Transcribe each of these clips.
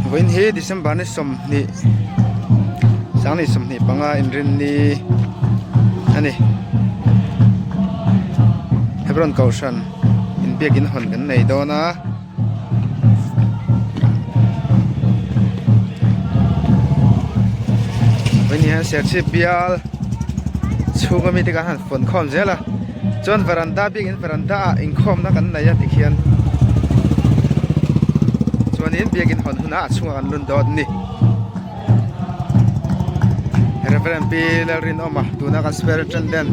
Vawiin hi December ni 20 sangni 25 inrinni a ni. Hebron Kohhran inbiak inhawn kan nei dawn a. Vawiin hian Serchhip bial chhunga mite kan han fawn khawm zel a chuan varanda biakin varanda ah inkhawmna kan nei a tikhian chuanin biakin hawn hunah a chhungah kan lun dawn a ni. Reverend Pi Lalrinawma tuna kan Superintendent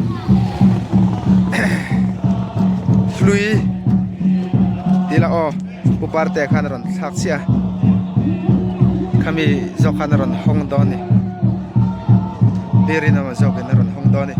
hlui tih lah aw Pu Parte khan a rawn thlak chiah a khami zawk khan a rawn hawng dawn a ni Pi Rinawma zawkin a rawn hawng dawn a ni.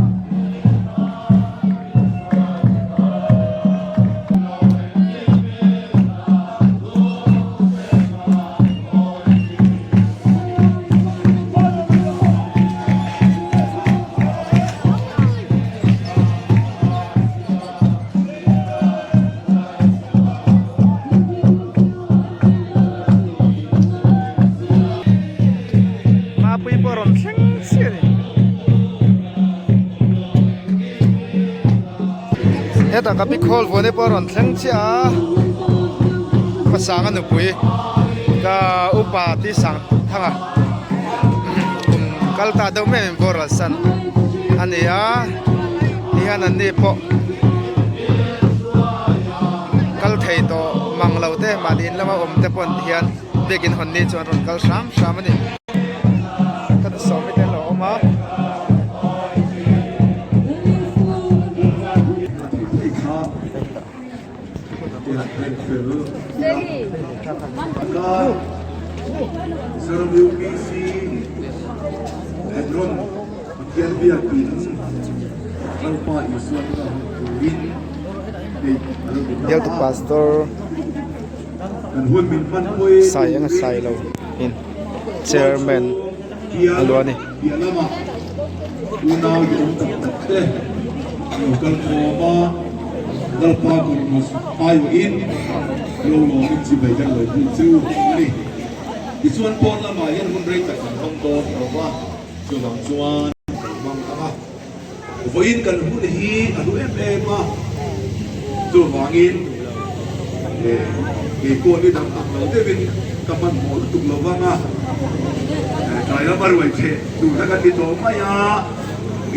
Mapui pawh a rawn thleng chiah a ni. Hetah ka pi khawl vuan te pawh a rawn thleng chiah a hmasanga nupui ka upa tih sang thang a kum kal ta deuh mai in boral san a ni a tihian an ni pawh kal thei tawh mang lo te mahni in lama awm te pawh an ti hian biakin hawn ni chuan rawn kal hram hram a ni ka sawmi te an lo awm a. Bialtu pastor sai anga sai lo in chairman a luah a ni. Unau duhawm tak tak te lo kal khawm a, Lalpa Kawrhmas aiawhin lo lawmin chibai kan lo hmuh chu a ni. Tichuan pawn lamah hian hun rei tak kan hmang dawn lo va, chuvang chuan kan hmang ang a. Vawiin kan hun hi a hlu em em a, chuvangin kei pawh ni dang ang lo deuhin ka hmanhmawh lutuk lo vang a, tlai lama ruai cheh tur kha kan ti tawh mai a,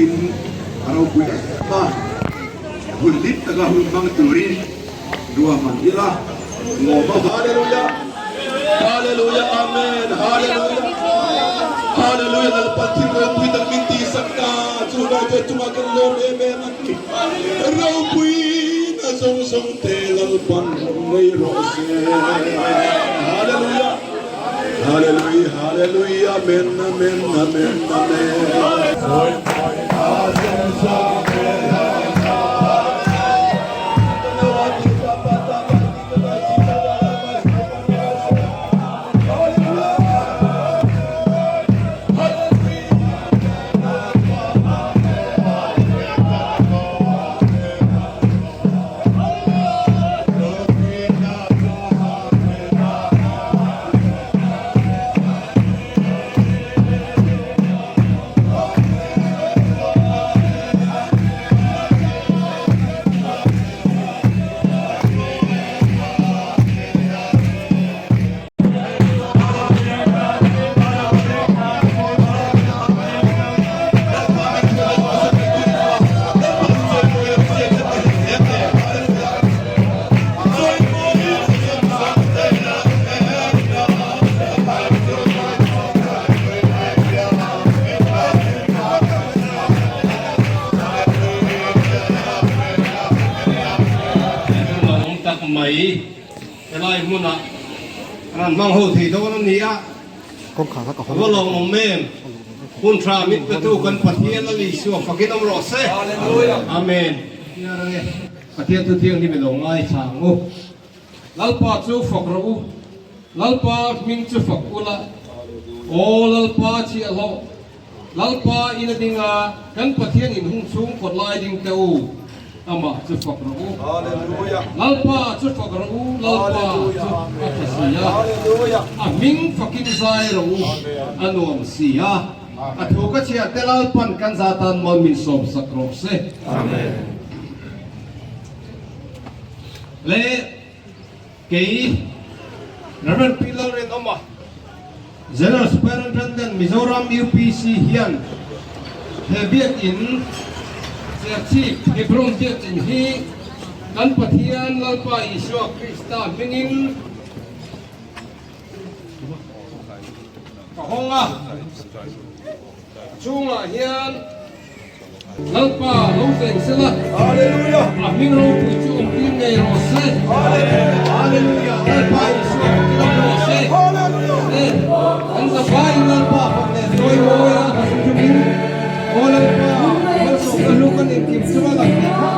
in a ropui em em a, hun hlim taka hun hmang turin ruahman ila lawm a. Hallelujah! Hallelujah! Amen! Hallelujah! Hallelujah! Lalpan thil ropui tak min tihsak ta, chu vai te chungah kan lawm em em a ni. Ropui na zawng zawng te Lalpan nei rawh se. Hallelujah! Hallelujah! Hallelujah! Amen! Amen! Amen! Amen! Lawm tak mai helai hmunah an han hmang ho thei dawn a ni a, a va lawmawm em? Hun tha mit petu kan Pathian a Isua fakin awm rawh se. Amen. Pathian thu thianghlim i lo ngaithla ang u. Lalpa chu fak rawh u, Lalpa hming chu fak ula, Aw Lalpa chhiahhlawh, Lalpa in a ding a, kan Pathian in hung chhung kawt lai ding teh u. Amah chu fak rawh u. Lalpa chu fak rawh u, Lalpa chu a tha si a. A hming fakin zai rawh u, a nuam si a. A thu ka chhiah te Lalpan kan za tan mawn min sawm sak rawh se. Le kei Rev. Pi Lalrinawma, General Superintendent Mizoram UPC hian he biakinn Serchhip Hebron biakinn hi kan Pathian Lalpa Isua Krista hmingin ka hawng a, chungah hian Lalpa lo thleng se la, a hming ropui chu awm tir ngei rawh se. Hallelujah! Lalpa Isua fakin awm rawh se. Kan zavaiin Lalpa fak leh chawi mawi a hla chungin, Aw Lalpa, malsawmna hlu kan inkim chunga lang tih kha.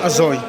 A zawi.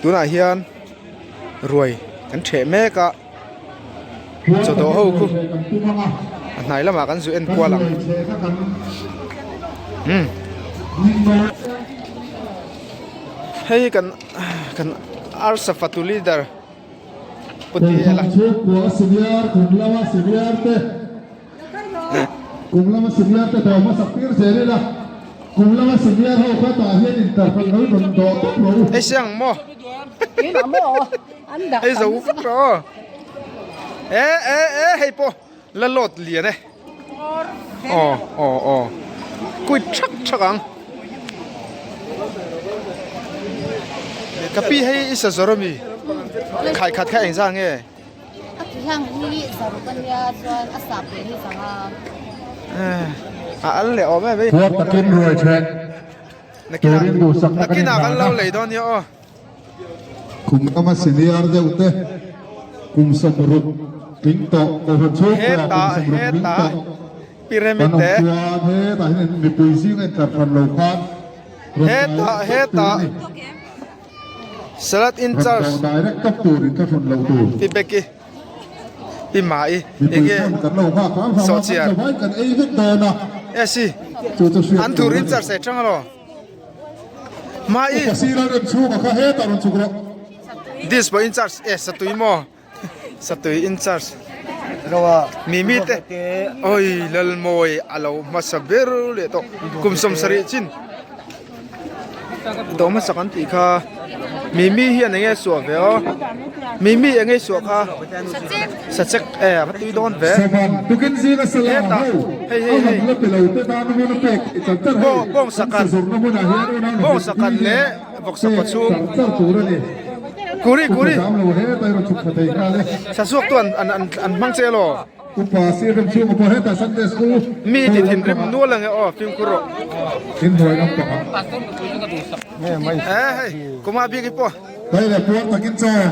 Tunah hian ruai kan ṭheh mek a chawdawh ho khu a hnai lamah kan zu en kual ang umm hei kan kan arsa fatu leader pu ti ela. Kum lama senior te dawr hmasak tir zel ila, kum lama senior ho kha tah hian interpel lo rawn dawh tawp lo. Hei siang maw? Hei zo vek rawh aw. E e e hei pawh la load lian e. Aw aw aw kuit thak thak ang. Ka pi hei i sa zawr ami? Khai khat kha engzah nge? A ti hlang hi zaruk a nia chuan a sap leh hi zang a. A al leh awm em ei. Huat takin ruai then turin duhsakna kan Nakinah kan inhlan lo a. lei dawn nia aw. Kum lama senior deuh te kum 60 tling tawh kohhran chhungkua kum 60 tling tawh kan awm chuan hetah hian mipui zinga intlar hran lo khan rawn direct tawp tur a ni. Salad in charge. Pi Becky, Pi Mai, enge sawhchiar. E si, an thur in charge ei tang alo. Mai. This boy in charge e satui maw. Satui in charge. Mimi te oi Lalmawi alo hmasa ber leh tawh kum 70 chin. Dawh hmasak an tih kha Mimi hian enge suah ve aw Mimi enge suah kha Sachek e a va tui dawn ve Hetah hei hei hei Bawng sakan Bawng sakan leh vawksa kaw chhung Kuri kuri Sasuak tu an an hmang che elaw. Upa sir rem chhung pawh hetah Sunday school Mi ti thinrim nual ang e aw fimkhur rawh. In hnuai lam pang ah. Eh hei kuma bik hi pawh. Hei le puar takin chaw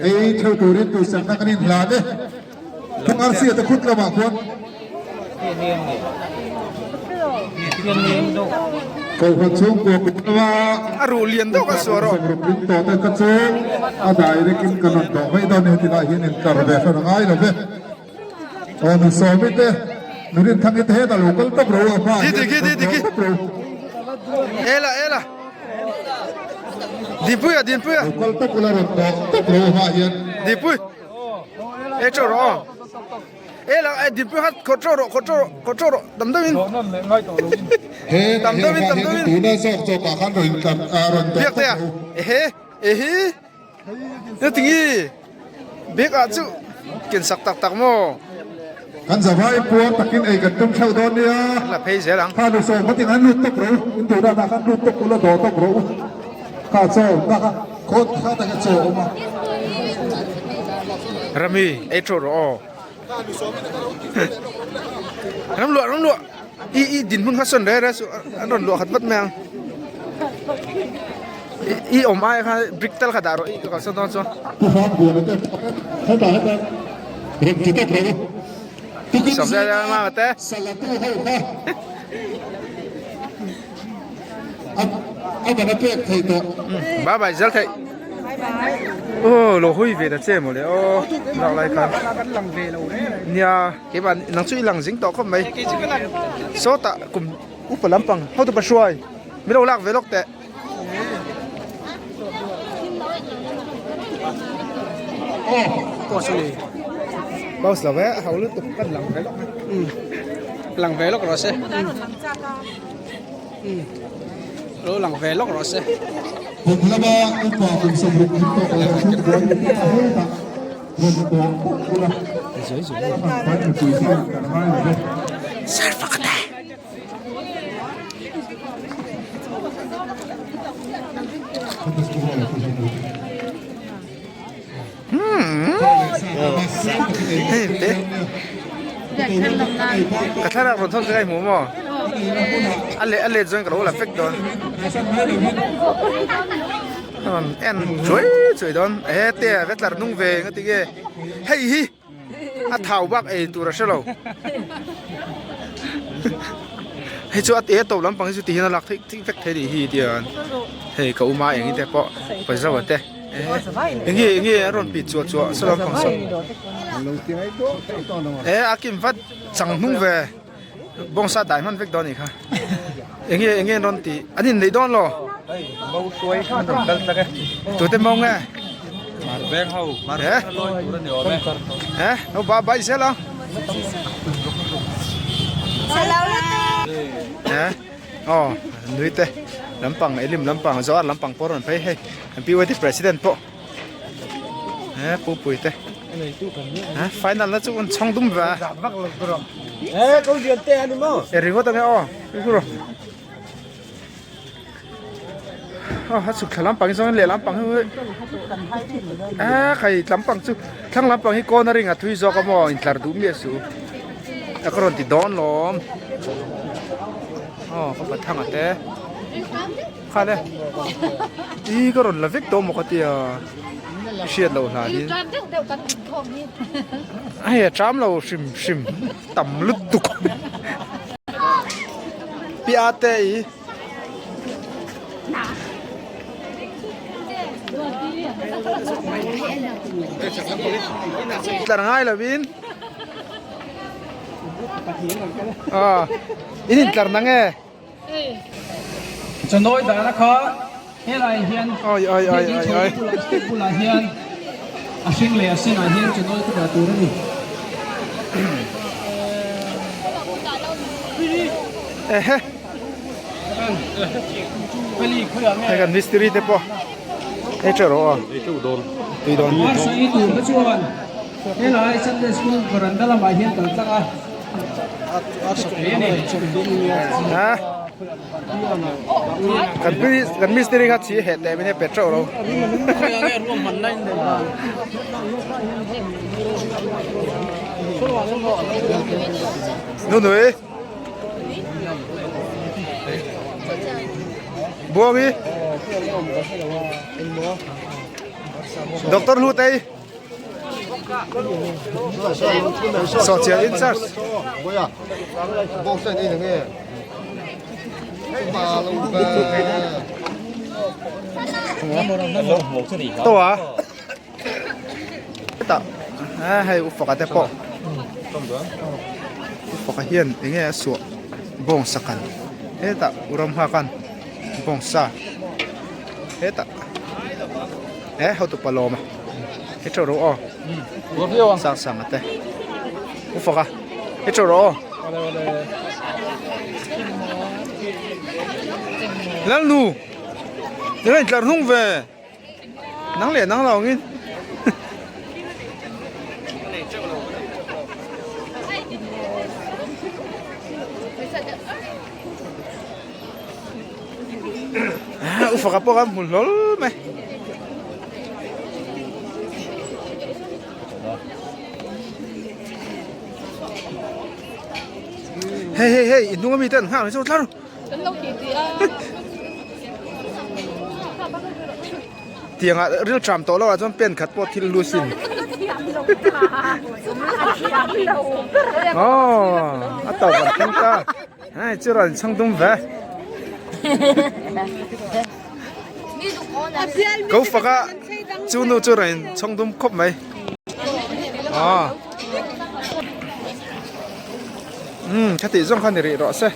ei theuh turin duhsakna kan inhlan e. Thung arsi te khut lamah khuan. Kohhran chhungkua kum lama A ruh lian deuh a suah rawh. Sawmruk ring tawh te kha chu a direct in kan rawn dawh mai dawn a ni heti lai hian intlar ve hran a ngai lo ve. Aw nu Sawmi te nu Rinthangi te hetah lo kal tawp ro a hmaah hian rawn dawh tawp ro. Ela ela Dinpuia Dinpuia. Lo kal tawp ula rawn dawh tawp ro a hmaah hian. Dinpui e tawh rawh aw. E la e dipui khat khawt tawh rawh khawt tawh rawh khawt tawh rawh dam deuhin dam deuhin dam deuhin biak te a ehe ehi na tingi bek ah chu ken sak tak tak maw kan zavai puar takin ei kan tum theuh dawn nia la phei zel ang kha nu sawm khatin an lut tawp ro in duh dan ah khan lut tawp ula dawh tawp ro kha chaw na kha khawt kha taka chaw awm a Rami ei tawh rawh aw Ram luah ram luah i i dinhmun kha sawn re re chu an rawn luah khat vat mai ang i awm ai kha brick tal kha dah rawh i ka kalsan dawn chuan Bye bye zel theih aw lo hawi ve ta che mawle aw lak lai khan nia keimah nang chu i lang zing tawh khawp mai sawtah kum upa lampang hotu pa hruai min lo lak ve lawk teh. Pause lo ve ho lutuk kan lang ve lawk lang ve lawk rawh se lo lang ve lawk rawh se Kum lama upa kum 60 kum tawh lo chu buai a hetah rawn tawh tawh ula kan mipui hian kan ngai lo ve. Ka thlalak rawn thawn ka hmu maw a leh a let zawng ka lo la fek dawn rawn en chuai chuai dawn he te a tlar hnung ve nga tinge hei hi a thau bak ei tur a hre lo. Hei chu a te tawp lampang hi chu tihian a lak theih theih vek thei a nih hi tiang hei ka uma eng te pawh pazawa te eng nge eng nge a rawn pit chuah chuah saw lampang saw e a kim vat chang hnung ve bawngsa dai hman vek dawn a nih kha eng nge eng nge an rawn tih an inneih dawn lo tute maw nge e e ba bai zel ang. Aw nui te lampang elim lampang zoar lampang pawh a rawn phei hei an PYT president pawh he pupui te final na chu an chhawng dum ve a e ringawt ange aw Aw a chhuk thla lampang hi chuan leh lampang hi a khai lampang chu thlang lampang hi kawn a ring a thui zawk a maw intlar duh miah suh a ka rawn ti dawn lawm aw ka pathang a te khale i ka rawn la vek tawh maw ka tia hriat loh hlan in hei a tram lo hrim hrim tam lutuk Pi a te i. Tlar ngai lovin. Ah, in in tlar nang e. Chanawi dahna kha helai hian Oi oi oi oi oi. bulah hian a hring leh a senah hian chanawi ka dah tur a ni. Ehe. Hei kan mistiri te pawh hei teuh rawh aw. Tui dawn. Arsa ei tur te chuan helai Sunday School veranda lamah hian kal tlang a. Ha. Kan kan mistiri kha chi heh teh min he pe teuh ro. Nu nui. Buangi. Doctor Lu Tei. Sawhchiah in charge. To a. Hetah hei u faka te pawh u faka hian eng nge a suah bawng sakan hetah u ram nghak an bawng sa hetah eh hotu pa lawm a he teuh rawh aw sang sang a te u faka he teuh rawh aw lalnu eng a intlar hnung ve. Nang leh nang lo angin. U faka pawh kha hmu hlawl mai. Hei hei hei inhnung ami te an nghak ni chu tlar. Kan lo ti ti a. Tiang ah ril tram tawh lo ah chuan pen khat pawh thil lu sin. Oh, a tawp an thleng ta. Hei chu rawn chhang dum ve. Ko faka chu nu chu rawn chhang dum khawp mai. Ah. Um, kha tih zawng kha ni rih rawh se.